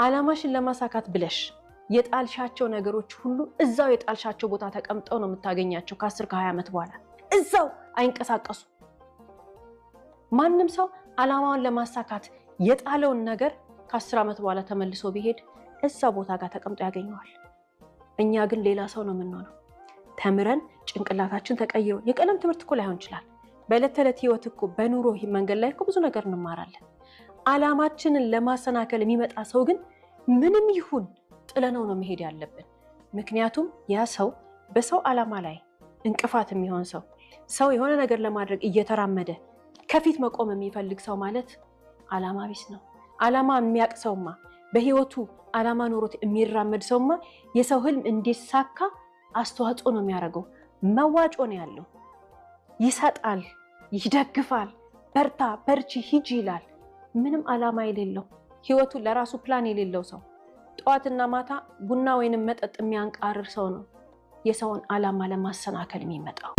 ዓላማሽን ለማሳካት ብለሽ የጣልሻቸው ነገሮች ሁሉ እዛው የጣልሻቸው ቦታ ተቀምጠው ነው የምታገኛቸው። ከ10 ከ20 ዓመት በኋላ እዛው አይንቀሳቀሱ። ማንም ሰው ዓላማውን ለማሳካት የጣለውን ነገር ከ10 ዓመት በኋላ ተመልሶ ቢሄድ እዛው ቦታ ጋር ተቀምጦ ያገኘዋል። እኛ ግን ሌላ ሰው ነው የምንሆነው። ተምረን ጭንቅላታችን ተቀይሮ፣ የቀለም ትምህርት እኮ ላይሆን ይችላል። በዕለት ተዕለት ህይወት እኮ፣ በኑሮ መንገድ ላይ እኮ ብዙ ነገር እንማራለን። ዓላማችንን ለማሰናከል የሚመጣ ሰው ግን ምንም ይሁን ጥለነው ነው መሄድ ያለብን። ምክንያቱም ያ ሰው፣ በሰው ዓላማ ላይ እንቅፋት የሚሆን ሰው፣ ሰው የሆነ ነገር ለማድረግ እየተራመደ ከፊት መቆም የሚፈልግ ሰው ማለት ዓላማ ቢስ ነው። ዓላማ የሚያቅ ሰውማ፣ በህይወቱ ዓላማ ኖሮት የሚራመድ ሰውማ የሰው ህልም እንዲሳካ አስተዋጽኦ ነው የሚያደርገው። መዋጮ ነው ያለው። ይሰጣል፣ ይደግፋል፣ በርታ፣ በርቺ፣ ሂጂ ይላል። ምንም ዓላማ የሌለው፣ ህይወቱ ለራሱ ፕላን የሌለው ሰው፣ ጠዋትና ማታ ቡና ወይንም መጠጥ የሚያንቃርር ሰው ነው የሰውን ዓላማ ለማሰናከል የሚመጣው።